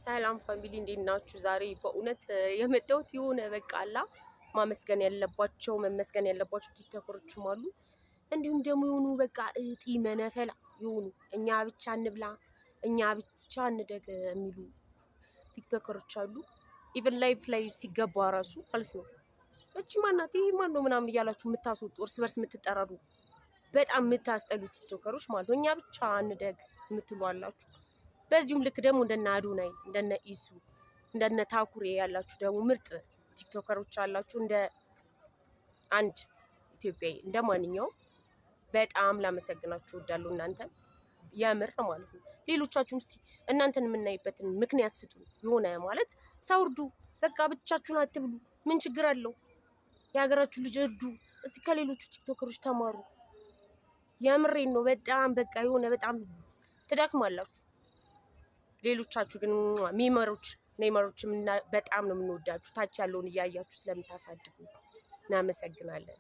ሰላም family፣ እንዴት ናችሁ? ዛሬ በእውነት የመጣሁት የሆነ በቃ አላ ማመስገን ያለባቸው መመስገን ያለባቸው ቲክቶከሮችም አሉ። እንዲሁም ደግሞ የሆኑ በቃ እጢ መነፈላ የሆኑ እኛ ብቻ እንብላ እኛ ብቻ እንደግ የሚሉ ቲክቶከሮች አሉ። Even live ላይ ሲገባ ራሱ ማለት ነው እቺ ማናት ይሄ ማን ነው ምናምን እያላችሁ የምታስወጡ፣ እርስ በርስ የምትጠራሩ፣ በጣም የምታስጠሉ ቲክቶከሮች ማለት ነው። እኛ ብቻ እንደግ የምትሉ አላችሁ። በዚሁም ልክ ደግሞ እንደነ አዶናይ፣ እንደነ ኢሱ፣ እንደነ ታኩሬ ያላችሁ ደግሞ ምርጥ ቲክቶከሮች አላችሁ። እንደ አንድ ኢትዮጵያዊ እንደ ማንኛውም በጣም ላመሰግናችሁ እወዳለሁ እናንተን የምር ማለት ነው። ሌሎቻችሁም እስቲ እናንተን የምናይበትን ምክንያት ስጡ። የሆነ ማለት ሰው እርዱ። በቃ ብቻችሁን አትብሉ። ምን ችግር አለው? የሀገራችሁ ልጅ እርዱ። እስቲ ከሌሎቹ ቲክቶከሮች ተማሩ። የምሬን ነው። በጣም በቃ የሆነ በጣም ትደክማላችሁ። ሌሎቻችሁ ግን ሜመሮች በጣም ነው የምንወዳችሁ። ታች ያለውን እያያችሁ ስለምታሳድጉ እናመሰግናለን።